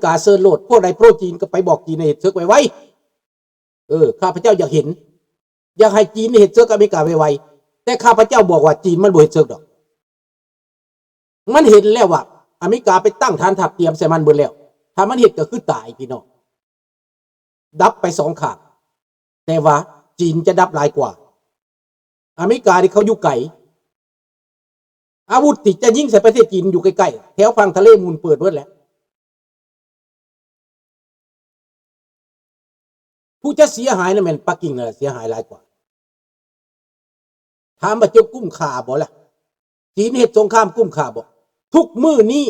ກາເຊີນໂລດ. ພວກໃດໂປຣຈີນກໍໄປບອກຈີນໃຫ້ເຮັດເສິກໄວໆ. ເອີ ຂ້າພະເຈົ້າຢາກເຫັນ ຢາກໃຫ້ຈີນເຮັດເສິກກັບອາເມລິກາໄວໆ. ແຕ່ຂ້າພະເຈົ້າບອກວ່າຈີນມັນບໍ່ເຮັດເສິກດອກ. ມັນເຫັນແລ້ວວ່າອາເມລິກາໄປຕັ້ງຖານທັບຕຽມໃສ່ມັນເບິດແລ້ວ. ຖ້າມັນເຮັດກໍຄືຕາຍ ພີ່ນ້ອງ. ດັບໄປສອງຂ້າງ, ແຕ່ວ່າຈີນຈະດັບຫຼາຍກວ່າ. ອາເມລິການີ້ເຂົາຢູ່ໄກ, ອາວຸດທີ່ຈະຍິງໃສ່ປະເທດຈີນຢູ່ໃກ້ໆ, ແຖວຝັ່ງທະເລໝຸ່ນເປີດເບິດແຫຼະ. ຜູ້ຈະເສຍຫາຍນັ້ນແມ່ນປັກກິ່ງນັ້ນແຫຼະ ເສຍຫາຍຫຼາຍກວ່າ. ຖາມວ່າຈະກຸ້ມຄ່າບໍ່ລະ? ຈີນເຮັດສົງຄາມກຸ້ມຄ່າບໍ່? ທຸກມື້ນີ້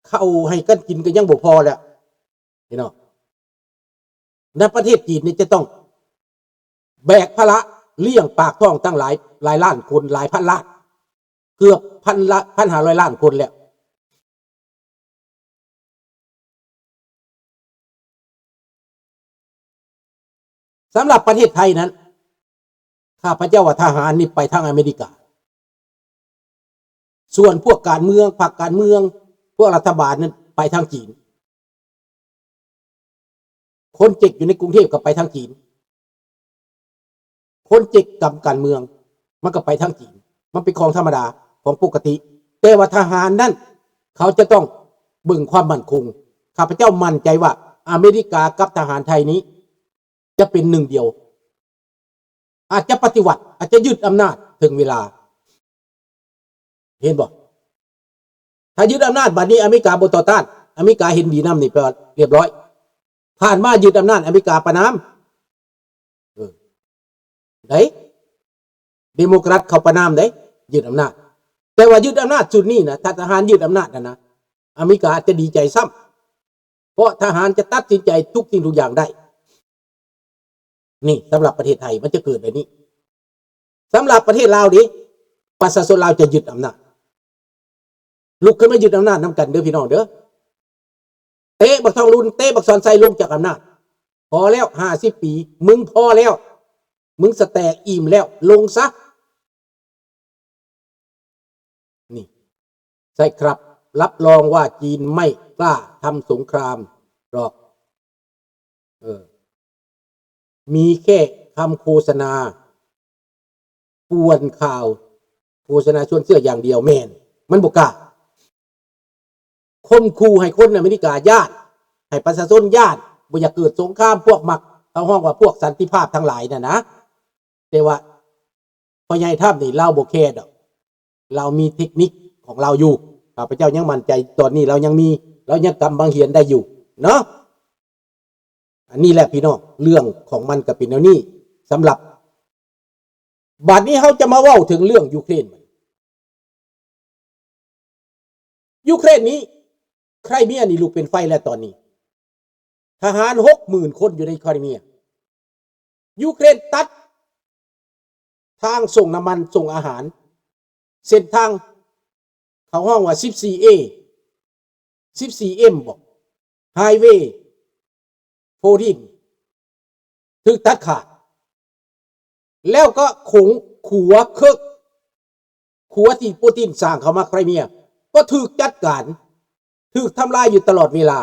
ເຂົ້າໃຫ້ກັນກິນກໍຍັງບໍ່ພໍແລ້ວ ພີ່ນ້ອງ. ໃນປະເທດຈີນນີ້ຈະຕ້ອງແບກພາລະລ້ຽງປາກທ້ອງຕັ້ງຫຼາຍ ຫຼາຍລ້ານຄົນ ຫຼາຍພັນລ້ານ ເກືອບພັນລະ ພັນຫ້າຮ້ອຍລ້ານຄົນແລ້ວ. ສຳລັບປະເທດໄທນັ້ນ ຂ້າພະເຈົ້າວ່າທະຫານນີ້ໄປທາງອາເມລິກາ. ສ່ວນພວກການເມືອງ, ພັກການເມືອງ, ພວກລັດຖະບານນັ້ນໄປທາງຈີນ. ຄົນເຈັກຢູ່ໃນກຸງເທບກໍໄປທາງຈີນ. ຄົນເຈັກກຳການເມືອງມັນກໍໄປທາງຈີນ. ມັນເປັນຂອງທຳມະດາ, ຂອງປົກກະຕິ. ແຕ່ວ່າທະຫານນັ້ນ ເຂົາຈະຕ້ອງເບິ່ງຄວາມໝັ້ນຄົງ. ຂ້າພະເຈົ້າໝັ້ນໃຈວ່າອາເມລິກາກັບທະຫານໄທນີ້ຈະເປັນໜຶ່ງດຽວ. ອາດຈະປະຕິວັດ, ອາດຈະຍຶດອຳນາດເຖິງເວລາ. ເຫັນບໍ່? ຖ້າຍຶດອຳນາດບາດນີ້ອາເມລິກາບໍ່ຕໍ່ຕ້ານ, ອາເມລິກາເຫັນດີນຳນີ້ແປວ່າລຽບຮ້ອຍ. ຜ່ານມາຍຶດອຳນາດອາເມລິກາປະນາມ. ເອີ ໄດ້ ເດໂມແຄຣັດເຂົາປະນາມໄດ້ ຍຶດອຳນາດ. ແຕ່ວ່າຍຶດອຳນາດຊຸດນີ້ນະ, ຖ້າທະຫານຍຶດອຳນາດຫັ້ນນະ, ອາເມລິກາອາດຈະດີໃຈຊ້ຳ. ເພາະທະຫານຈະຕັດສິນໃຈທຸກສິ່ງທຸກຢ່າງໄດ້. ນີ້ສຳລັບປະເທດໄທມັນຈະເກີດແບບນີ້. ສຳລັບປະເທດລາວເດ, ປະຊາຊົນລາວຈະຍຶດອຳນາດ. ລຸກຂຶ້ນມາຍຶດອຳນາດນຳກັນເດີພີ່ນ້ອງເດີ. ເຕະບັກທອງລຸນ, ເຕະບັກສອນໄຊລົງຈາກອຳນາດ. ພໍແລ້ວ ຫ້າສິບປີ, ມຶງພໍແລ້ວ, ມຶງສະແຕກອີ່ມແລ້ວ, ລົງຊະ. ນີ້ ໃຊ່ ครับ รับรองว่าจีนไม่กล้าทำสงครามหรอก เออ มีแค่คำโฆษณา ป่วนข่าว โฆษณาชวนเชื่ออย่างเดียว แม่น มันบ่กล้า ข่มขู่ให้คนอเมริกาย้าน ให้ประชาชนย้าน บ่อยากเกิดสงคราม พวกมัก เขาฮ้องว่าพวกสันติภาพทั้งหลายน่ะนะ แต่ว่าพ่อใหญ่ทรัมป์นี่ลาวบ่แคร์ดอก ลาวมีเทคนิคของลาวอยู่ ข้าพเจ้ายังมั่นใจ ตอนนี้ลาวยังมี ลาวยังกำบังเหียนได้อยู่เนาะ อันนี้แหละพี่น้อง เรื่องของมันก็เป็นแนวนี้ สำหรับ บัดนี้เฮาจะมาเว้าถึงเรื่องยูเครน ยูเครนนี้ ไครเมียนี่ลุกเป็นไฟแล้วตอนนี้ ทหารหกหมื่นคนอยู่ในไครเมีย ยูเครนตัดทางส่งน้ำมัน ส่งอาหาร เส้นทาง เขาฮ้องว่า สิบสี่เอ สิบสี่เอ็ม บ่ ไฮเวย์ โฟร์ทีน ถูกตัดขาด แล้วก็ขง ขัวเคิก ขัวที่ปูตินสร้างเข้ามาไครเมีย ก็ถูกจัดการ ถูกทำลายอยู่ตลอดเวลา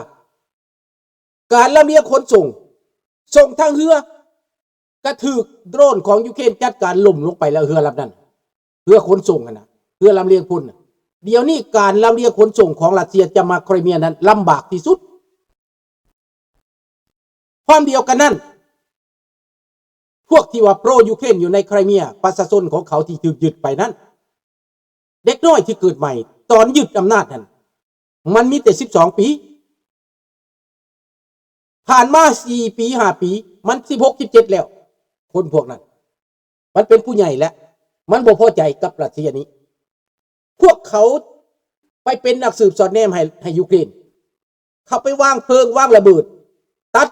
การลำเลียงขนส่ง ส่งทางเรือ ก็ถูกโดรนของยูเครนจัดการล่มลงไปแล้ว เรือลำนั้น เรือขนส่งหั่นน่ะ เรือลำเลียงพลน่ะ เดี๋ยวนี้การลำเลียงขนส่งของรัสเซียจะมาไครเมียนั้นลำบากที่สุด พร้อมเดียวกันนั้น พวกที่ว่าโปรยูเครนอยู่ในไครเมีย ประชาชนของเขาที่ถูกยึดไปนั้น เด็กน้อยที่เกิดใหม่ตอนยึดอำนาจนั้น มันมีแต่สิบสองปี ผ่านมาสี่ปี ห้าปี มันสิบหก สิบเจ็ดแล้ว คนพวกนั้น มันเป็นผู้ใหญ่แล้ว มันบ่พอใจกับรัสเซียนี้ พวกเขาไปเป็นนักสืบสอดแนมให้ ให้ยูเครน เขาไปวางเพลิง วางระเบิด ตัด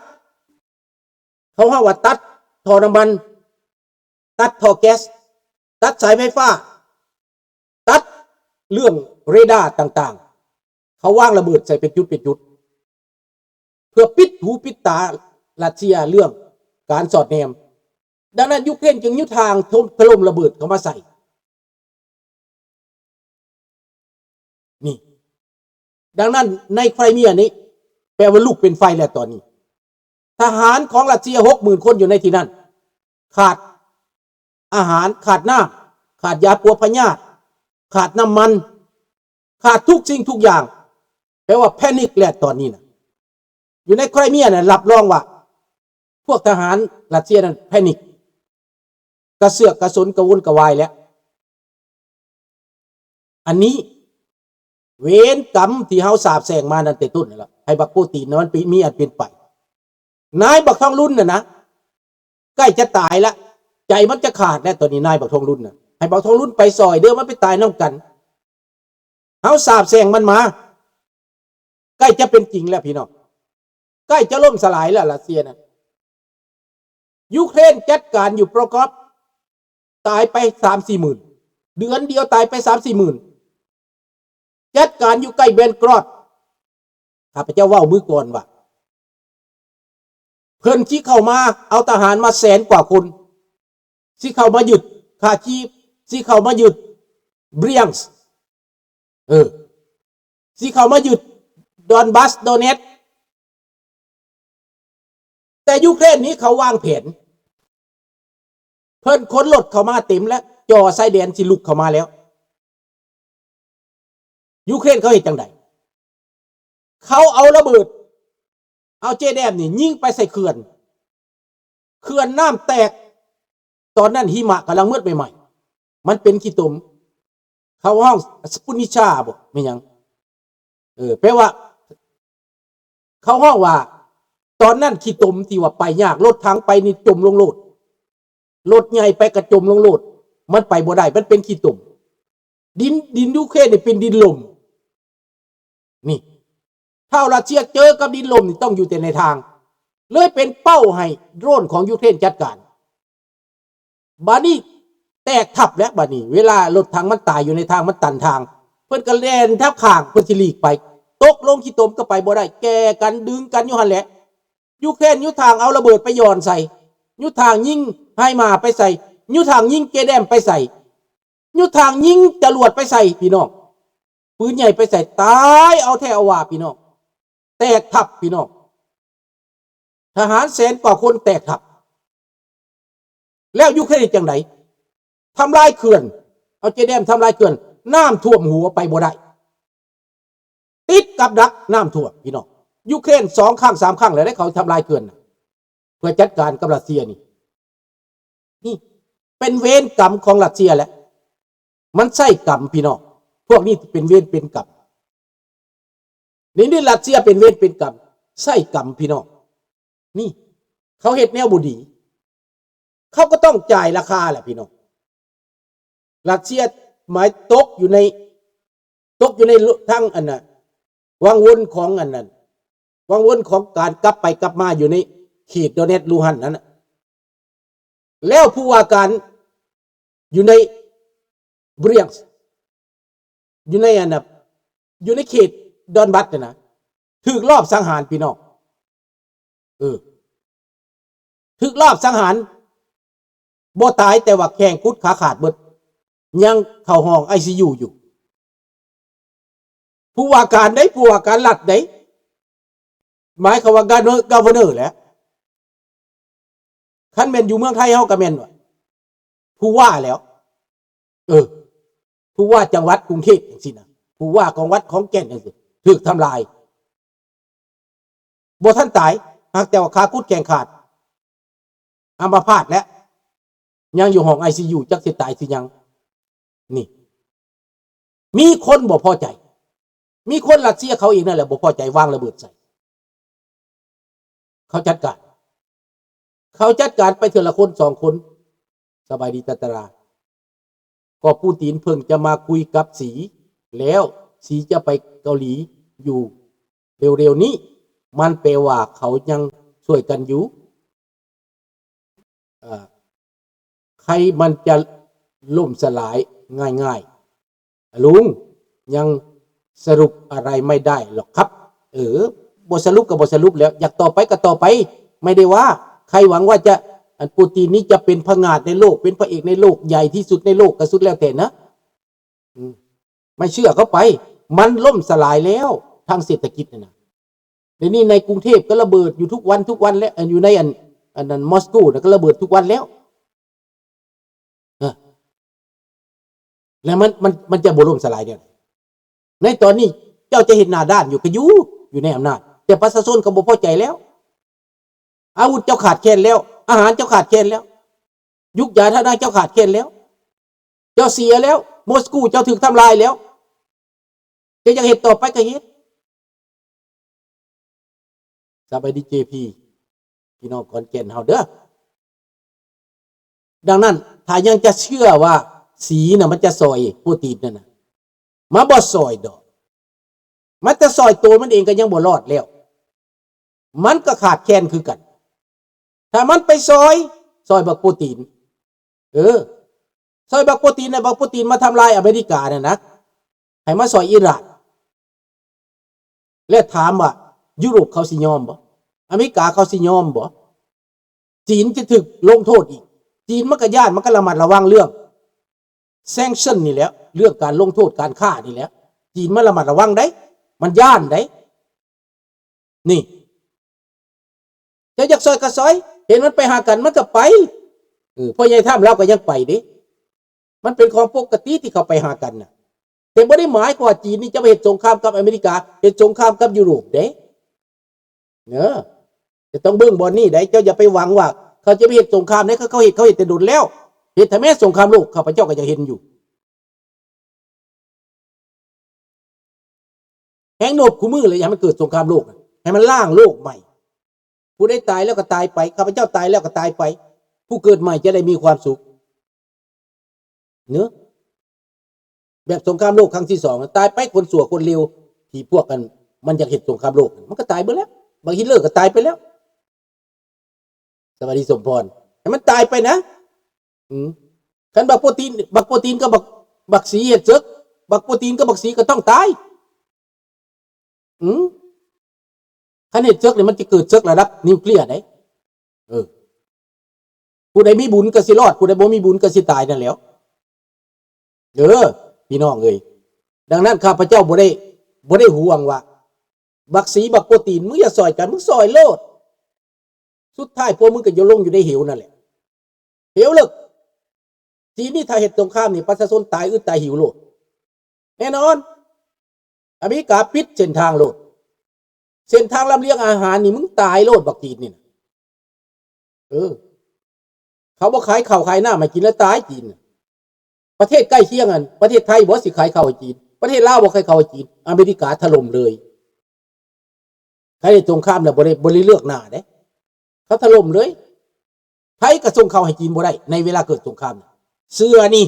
เขาฮ้องว่าตัดท่อน้ำมัน ตัดท่อแก๊ส ตัดสายไฟฟ้า ตัดเรื่องเรดาร์ต่างๆ เขาวางระเบิดใส่เป็นจุดเป็นจุด เพื่อปิดหูปิดตารัสเซียเรื่องการสอดแนม ดังนั้นยูเครนจึงยุทางถล่ม ถล่มระเบิดเข้ามาใส่ นี่ ดังนั้นในไครเมียนี้ ແປວ່າລຸກເປັນໄຟແລ້ວຕອນນີ້. ທະຫານຂອງຣັດເຊຍຫົກໝື່ນຄົນຢູ່ໃນທີ່ນັ້ນ ຂາດອາຫານ, ຂາດນ້ຳ, ຂາດຢາປົວພະຍາດ, ຂາດນ້ຳມັນ, ຂາດທຸກສິ່ງທຸກຢ່າງ. ແປວ່າແພນິກແລ້ວຕອນນີ້ນະ. ຢູ່ໃນໄຄຣເມຍນະ ຮັບຮອງວ່າ ພວກທະຫານຣັດເຊຍນັ້ນແພນິກ, ກະເຊືອກກະສົນກະວົນກະວາຍແລ້ວ. ອັນນີ້ເວນກຳທີ່ເຮົາສາບແຊ່ງມານັ້ນແຕ່ຕົ້ນນັ້ນລະ ໃຫ້ບັກໂປຕີນນະ ມັນເປັນ ມີອັນເປັນໄປ. ນາຍບັກທອງລຸນນະນະ ໃກ້ຈະຕາຍລະ ໃຈມັນຈະຂາດແລ້ວຕອນນີ້ ນາຍບັກທອງລຸນນະ. ໃຫ້ບັກທອງລຸນໄປຊ່ອຍເດີ ມັນໄປຕາຍນຳກັນ. ເຮົາສາບແຊ່ງມັນມາ ໃກ້ຈະເປັນຈິງແລ້ວພີ່ນ້ອງ, ໃກ້ຈະລົ້ມສະຫຼາຍແລ້ວຣັດເຊຍນັ້ນ. ຢູເຄຣນຈັດການຢູ່ໂປຣກອບ ຕາຍໄປສາມສີ່ໝື່ນ, ເດືອນດຽວຕາຍໄປສາມສີ່ໝື່ນ. ຈັດການຢູ່ໃກ້ແບນກຣອດ ຂ້າພະເຈົ້າເວົ້າມື້ກ່ອນວ່າ ເພິ່ນຊິເຂົ້າມາເອົາທະຫານມາແສນກວ່າຄົນ, ຊິເຂົ້າມາຍຶດຄາຄີບ, ຊິເຂົ້າມາຍຶດບຣຽງສ໌ ເອີ ຊິເຂົ້າມາຍຶດດອນບັສ, ໂດເນັດ. ແຕ່ຢູເຄຣນນີ້ເຂົາວາງແຜນ, ເພິ່ນຂົນລົດເຂົ້າມາເຕັມແລ້ວ, ຈ່ອຊາຍແດນຊິລຸກເຂົ້າມາແລ້ວ. ຢູເຄຣນເຂົາເຮັດຈັ່ງໃດ? ເຂົາເອົາລະເບີດ, ເອົາເຈແດມນີ້ຍິງໄປໃສ່ເຂື່ອນ, ເຂື່ອນນ້ຳແຕກ. ຕອນນັ້ນຫິມະກຳລັງໝົດໃໝ່ໆ, ມັນເປັນຂີ້ຕົມ, ເຂົາຮ້ອງສະປຸນນິຊາບໍ ແມ່ນຫຍັງ? ເອີ ແປວ່າ ເຂົາຮ້ອງວ່າ ຕອນນັ້ນຂີ້ຕົມທີ່ວ່າໄປຍາກ, ລົດຖັງໄປນີ້ຈົມລົງໂລດ, ລົດໃຫຍ່ໄປກໍຈົມລົງໂລດ, ມັນໄປບໍ່ໄດ້, ມັນເປັນຂີ້ຕົມ. ດິນ ດິນຢູເຄຣນນີ້ເປັນດິນລົມ. ນີ້ ຖ້າລັດເຊຍເຈີກັບດິນລົມນີ້ ຕ້ອງຢູ່ແຕ່ໃນທາງ, ເລີຍເປັນເປົ້າໃຫ້ໂດຣນຂອງຢູເຄຣນຈັດການ. ບາດນີ້ແຕກທັບແລ້ວ, ບາດນີ້ເວລາລົດຖັງມັນຕາຍຢູ່ໃນທາງ, ມັນຕັນທາງ, ເພິ່ນກໍແລ່ນທັບຂ້າງ, ເພິ່ນຊິຫຼີກໄປ, ຕົກລົງຂີ້ຕົມກໍໄປບໍ່ໄດ້, ແກ່ກັນດຶງກັນຢູ່ຫັ້ນແຫຼະ. ຢູເຄຣນຍຸດທາງເອົາລະເບີດໄປຢ່ອນໃສ່, ຍຸດທາງຍິງໄຮມາໄປໃສ່, ຍຸດທາງຍິງເຈແດມໄປໃສ່, ຍຸດທາງຍິງຈະຫຼວດໄປໃສ່ ພີ່ນ້ອງ, ປືນໃຫຍ່ໄປໃສ່, ຕາຍເອົາແທ້ເອົາວ່າ ພີ່ນ້ອງ, ແຕກທັບ ພີ່ນ້ອງ. ທະຫານແສນກວ່າຄົນແຕກທັບ. ແລ້ວຢູເຄຣນເຮັດຈັ່ງໃດ? ທຳລາຍເຂື່ອນ, ເອົາເຈແດມທຳລາຍເຂື່ອນ, ນ້ຳຖ້ວມຫົວໄປບໍ່ໄດ້, ຕິດກັບດັກນ້ຳຖ້ວມ ພີ່ນ້ອງ. ຢູເຄຣນສອງຄັ້ງສາມຄັ້ງແລ້ວເດ້ ເຂົາທຳລາຍເຂື່ອນນະ ເພື່ອຈັດການກັບຣັດເຊຍນີ້. ນີ້ເປັນເວນກຳຂອງຣັດເຊຍແຫຼະ, ມັນໃຊ້ກຳ ພີ່ນ້ອງ. ພວກນີ້ເປັນເວນເປັນກຳ. ນີ້ ນີ້ຣັດເຊຍເປັນເວນເປັນກຳ, ໃຊ້ກຳ ພີ່ນ້ອງ. ນີ້ ເຂົາເຮັດແນວບໍ່ດີ, ເຂົາກໍຕ້ອງຈ່າຍລາຄາແຫຼະ ພີ່ນ້ອງ. ຣັດເຊຍໝາຍຕົກຢູ່ໃນ ຕົກຢູ່ໃນທາງອັນນ່ະ ວັງວົນຂອງອັນນັ້ນ, ວັງວົນຂອງການກັບໄປກັບມາຢູ່ໃນເຂດໂດເນັດ ລູຮານນັ້ນນະ. ແລ້ວຜູ້ວ່າການຢູ່ໃນ Bryansk ຢູ່ໃນອັນນ່ະ ຢູ່ໃນເຂດດອນບັສຫັ້ນນະ ຖືກລອບສັງຫານ ພີ່ນ້ອງ. ເອີ ຖືກລອບສັງຫານ, ບໍ່ຕາຍ ແຕ່ວ່າແຂ້ງກຸດຂາຂາດເບິດ, ຍັງເຂົ້າຫ້ອງໄອຊີຢູຢູ່. ຜູ້ວ່າການໃດ໋, ຜູ້ວ່າການລັດໃດ໋, ໝາຍຄວາມວ່າ Governor ແຫຼະ. ຄັນແມ່ນຢູ່ເມືອງໄທເຮົາກໍແມ່ນວ່າ ຜູ້ວ່າແລ້ວ. ເອີ ຜູ້ວ່າຈັງຫວັດກຸງເທບຈັ່ງຊີ້ນະ, ຜູ້ວ່າຂອງວັດຂອງແກ່ນຈັ່ງຊີ້ ຖືກທຳລາຍ. ບໍ່ທັນຕາຍ, ຫາກແຕ່ວ່າຂາກຸດແຂງຂາດ, ອາມາພາດແລ້ວ, ຍັງຢູ່ຫ້ອງໄອຊີຢູ ຈັກຊິຕາຍຊິຫຍັງ. ນີ້ ມີຄົນບໍ່ພໍໃຈ, ມີຄົນຣັດເຊຍເຂົາເອງນັ້ນແຫຼະບໍ່ພໍໃຈ, ວາງລະເບີດໃສ່. ເຂົາຈັດການ, ເຂົາຈັດການໄປເທື່ອລະຄົນສອງຄົນ. ສະບາຍດີຕາຕະລາ. ກໍປູຕິນເພິ່ງຈະມາຄຸຍກັບສີແລ້ວ, ສີຈະໄປເກົາຫຼີຢູ່ເລັວໆນີ້, ມັນແປວ່າເຂົາຍັງຊ່ວຍກັນຢູ່. ເອີ ໃຄມັນຈະລົ້ມສະຫຼາຍງ່າຍໆ. ລຸງ ຍັງສະຫຼຸບອະໄລໄມ່ໄດ້ຫຼອກຄັບ. ເອີ ບໍ່ສະຫຼຸບກໍບໍ່ສະຫຼຸບແລ້ວ, ຢາກຕໍ່ໄປກໍຕໍ່ໄປ, ໄມ່ໄດ້ວ່າ. ໃຄຫວັງວ່າຈະ ອັນ ປູຕິນນີ້ຈະເປັນພະງາດໃນໂລກ, ເປັນພະເອກໃນໂລກ, ໃຫຍ່ທີ່ສຸດໃນໂລກ, ກໍສຸດແລ້ວແຕ່ນະ. ອືມ ໄມ່ເຊື່ອກໍໄປ, ມັນລົ້ມສະຫຼາຍແລ້ວ ທາງເສດຖະກິດຫັ້ນນະ. ດຽວນີ້ໃນກຸງເທບກໍລະເບີດຢູ່ທຸກວັນ ທຸກວັນແລ້ວ ເອີ ຢູ່ໃນອັນ ອັນນັ້ນ ມອສໂກນະກໍລະເບີດທຸກວັນແລ້ວ. ເອີ ແລ້ວມັນ ມັນ ມັນຈະບໍ່ລົ້ມສະຫຼາຍແນວໃດ? ໃນຕອນນີ້ເຈົ້າຈະເຮັດໜ້າດ້ານຢູ່ ກໍຢູ່ ຢູ່ໃນອຳນາດ ແຕ່ປະຊາຊົນກໍບໍ່ພໍໃຈແລ້ວ. ອາວຸດເຈົ້າຂາດແຄນແລ້ວ, ອາຫານເຈົ້າຂາດແຄນແລ້ວ, ຢູກຢາທານາເຈົ້າຂາດແຄນແລ້ວ, ເຈົ້າເສຍແລ້ວ, ມອສກູເຈົ້າຖືກທຳລາຍແລ້ວ, ເຈົ້າຢາກເຮັດຕໍ່ໄປກໍເຮັດ. ສະບາຍດີ ເຈພີ ພີ່ນ້ອງຂອນແກ່ນເຮົາເດີ. ດັ່ງນັ້ນ ຖ້າຍັງຈະເຊື່ອວ່າສີນະມັນຈະຊ່ອຍໂປຣຕີນນັ້ນນະ, ມັນບໍ່ຊ່ອຍດອກ. ມັນຈະຊ່ອຍໂຕມັນເອງກໍຍັງບໍ່ລອດແລ້ວ, ມັນກໍຂາດແຄນຄືກັນ. ຖ້າມັນໄປຊ່ອຍ ຊ່ອຍບັກໂປຣຕີນ, ເອີ ຊ່ອຍບັກໂປຣຕີນ ໃຫ້ບັກໂປຣຕີນມາທຳລາຍອາເມລິການັ້ນນະ, ໃຫ້ມາຊ່ອຍອີຣານ. ແລະ ຖາມວ່າຢູໂຣບເຂົາຊິຍອມບໍ່? ອາເມລິກາເຂົາຊິຍອມບໍ່? ຈີນຈະຖືກລົງໂທດອີກ. ຈີນມັນກໍຢ້ານ, ມັນກໍລະມັດລະວັງເລື່ອງ sanction ນີ້ແຫຼະ, ເລື່ອງການລົງໂທດການຄ້ານີ້ແຫຼະ. ຈີນມັນລະມັດລະວັງໄດ໋, ມັນຢ້ານໄດ໋. ນີ້ ເຈົ້າຢາກຊ່ອຍກໍຊ່ອຍ, ເຫັນມັນໄປຫາກັນ ມັນກໍໄປ. ເອີ ພໍ່ໃຫຍ່ທຳລາວກໍຍັງໄປເດ້. ມັນເປັນຂອງປົກກະຕິທີ່ເຂົາໄປຫາກັນນະ, ແຕ່ບໍ່ໄດ້ໝາຍຄວາມວ່າຈີນນີ້ຈະໄປເຮັດສົງຄາມກັບອາເມລິກາ, ເຮັດສົງຄາມກັບຢູໂຣບເດ້. ເອີ ຈະຕ້ອງເບິ່ງບ່ອນນີ້ໄດ໋. ເຈົ້າຢ່າໄປຫວັງວ່າເຂົາຈະໄປເຮັດສົງຄາມເດ້, ເຂົາເຮັດ, ເຂົາເຮັດແຕ່ດົນແລ້ວ. ເຮັດແທ້ແມ້ ສົງຄາມໂລກ ຂ້າພະເຈົ້າກໍຢາກເຫັນຢູ່. ແຮງໂນ້ມຄູ່ມື້ແຫຼະ ຢ່າໃຫ້ມັນເກີດສົງຄາມໂລກ, ໃຫ້ມັນລ້າງໂລກໃໝ່. ຜູ້ໃດຕາຍແລ້ວກໍຕາຍໄປ, ຂ້າພະເຈົ້າຕາຍແລ້ວກໍຕາຍໄປ, ຜູ້ເກີດໃໝ່ຈະໄດ້ມີຄວາມສຸກເນາະ. ແບບສົງຄາມໂລກຄັ້ງທີສອງ ຕາຍໄປຄົນຊົ່ວຄົນເລວ ທີ່ພວກກັນ ມັນຢາກເຮັດສົງຄາມໂລກ ມັນກໍຕາຍເບິດແລ້ວ. ບັກຮິດເລີກໍຕາຍໄປແລ້ວ. ສະບາຍດີສົມພອນ, ໃຫ້ມັນຕາຍໄປນະ. ອືມ ຄັນບັກໂປຣຕີນ, ບັກໂປຣຕີນກັບບັກ, ບັກສີເຮັດເສິກ, ບັກໂປຣຕີນກັບບັກສີກໍຕ້ອງຕາຍ. ອືມ ຄັນເຮັດເສິກນີ້ ມັນຈະເກີດເສິກລະດັບນິວເຄລຍໄດ໋. ເອີ ຜູ້ໃດມີບຸນກໍຊິລອດ, ຜູ້ໃດບໍ່ມີບຸນກໍຊິຕາຍນັ້ນແຫຼ້ວ. ເອີ ພີ່ນ້ອງເອີຍ, ດັ່ງນັ້ນ ຂ້າພະເຈົ້າບໍ່ໄດ້, ບໍ່ໄດ້ຫ່ວງວ່າ ບັກສີ ບັກໂປຣຕີນ ມຶງຢ່າຊ່ອຍກັນ, ມຶງຊ່ອຍໂລດ. ສຸດທ້າຍພວກມຶງກໍຈະລົງຢູ່ໃນເຫວນັ້ນແຫຼະ, ເຫວເລິກ. ຈີນນີ້ ຖ້າເຮັດສົງຄາມນີ້ ປະຊາຊົນຕາຍອຶດຕາຍຫິວໂລດ ແນ່ນອນ. ອາເມລິກາປິດເສັ້ນທາງໂລດ, ເສັ້ນທາງລຳລຽງອາຫານນີ້ ມຶງຕາຍໂລດ ບັກຈີນນີ້ນະ. ເອີ ເຂົາບໍ່ຂາຍເຂົ້າຂາຍນ້ຳໃຫ້ກິນແລ້ວຕາຍຈີນນະ. ປະເທດໃກ້ຄຽງ ອັນ ປະເທດໄທບໍ່ຊິຂາຍເຂົ້າໃຫ້ຈີນ, ປະເທດລາວບໍ່ຂາຍເຂົ້າໃຫ້ຈີນ, ອາເມລິກາຖະຫຼົ່ມເລີຍ. ໃຜເຮັດສົງຄາມແລ້ວບໍ່ໄດ້, ບໍ່ໄດ້ເລືອກໜ້າເດ້, ເຂົາຖະຫຼົ່ມເລີຍ. ໃຜກໍສົ່ງເຂົ້າໃຫ້ຈີນບໍ່ໄດ້ ໃນເວລາເກີດສົງຄາມ. ເຊື່ອນີ້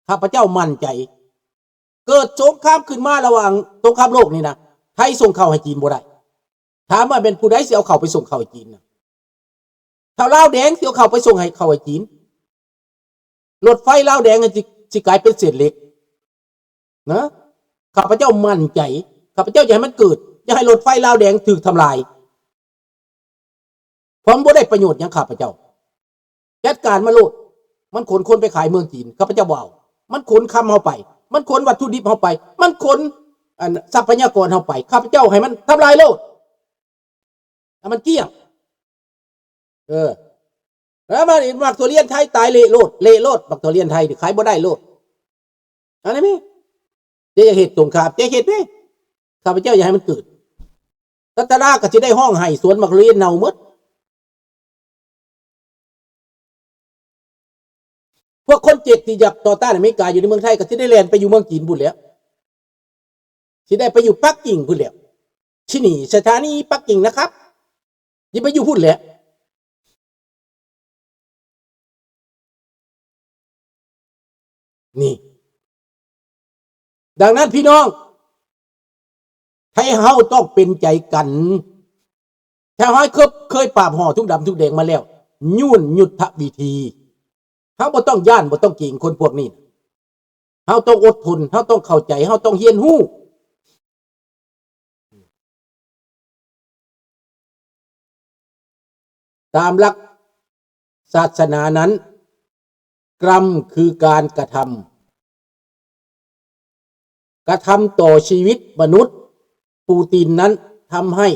ຂ້າພະເຈົ້າໝັ້ນໃຈ, ເກີດສົງຄາມຂຶ້ນມາລະຫວ່າງ ສົງຄາມໂລກນີ້ນະ, ໄທສົ່ງເຂົ້າໃຫ້ຈີນບໍ່ໄດ້. ຖາມວ່າແມ່ນຜູ້ໃດຊິເອົາເຂົ້າໄປສົ່ງເຂົ້າໃຫ້ຈີນນະ? ຖ້າລາວແດງຊິເອົາເຂົ້າໄປສົ່ງໃຫ້ ເຂົ້າໃຫ້ຈີນ, ລົດໄຟລາວແດງຊິ, ຊິກາຍເປັນເສດເຫຼັກນະ. ຂ້າພະເຈົ້າໝັ້ນໃຈ, ຂ້າພະເຈົ້າຢາກໃຫ້ມັນເກີດ, ຢາກໃຫ້ລົດໄຟລາວແດງຖືກທຳລາຍ. ເພາະມັນບໍ່ໄດ້ປະໂຫຍດຫຍັງຂ້າພະເຈົ້າ. ຈັດການມາໂລດ. ມັນຂົນຄົນໄປຂາຍເມືອງຈີນ, ຂ້າພະເຈົ້າບໍ່ເອົາ. ມັນຂົນຄຳເຮົາໄປ, ມັນຂົນວັດຖຸດິບເຮົາໄປ, ມັນຂົນ ອັນ ຊັບພະຍາກອນເຮົາໄປ, ຂ້າພະເຈົ້າໃຫ້ມັນທຳລາຍໂລດ. ໃຫ້ມັນກ້ຽງ. ເອີ ແລ້ວມາໝາກທຸລຽນໄທຕາຍເລະໂລດ, ເລະໂລດ, ໝາກທຸລຽນໄທນີ້ຂາຍບໍ່ໄດ້ໂລດ. ອັນນີ້ແມ່ນ ເຈົ້າຢາກເຮັດສົງຄາມ, ເຈົ້າເຮັດເດ້. ຂ້າພະເຈົ້າຢາກໃຫ້ມັນເກີດ. ລັດຕະນາກໍຊິໄດ້ຮ້ອງໄຫ້ສວນໝາກທຸລຽນເນົ່າໝົດ. ພວກຄົນເຈັກທີ່ຢາກຕໍ່ຕ້ານອາເມລິກາຢູ່ໃນເມືອງໄທ ກໍຊິໄດ້ແລ່ນໄປຢູ່ເມືອງຈີນພຸ້ນແຫຼ້ວ, ຊິໄດ້ໄປຢູ່ປັກກິ່ງພຸ້ນແຫຼ້ວ. ທີ່ນີ້ສະຖານີປັກກິ່ງນະຄັບ, ຊິໄປຢູ່ພຸ້ນແຫຼະ. ນີ້ ດັ່ງນັ້ນພີ່ນ້ອງ ໄທເຮົາຕ້ອງເປັນໃຈກັນ. ໄທເຮົາເຄີຍ ເຄີຍປາບຫໍ່ທຸກດຳທຸກແດງມາແລ້ວ, ຍືນຍຸດທະວິທີ. ເຮົາບໍ່ຕ້ອງຢ້ານ ບໍ່ຕ້ອງເກງຄົນພວກນີ້. ເຮົາຕ້ອງອົດທົນ, ເຮົາຕ້ອງເຂົ້າໃຈ, ເຮົາຕ້ອງຮຽນຮູ້. ຕາມຫຼັກສາສະໜານັ້ນ, ກຳຄືການກະທຳ, ກະທຳຕໍ່ຊີວິດມະນຸດ. ປູຕິນນັ້ນ ທຳໃຫ້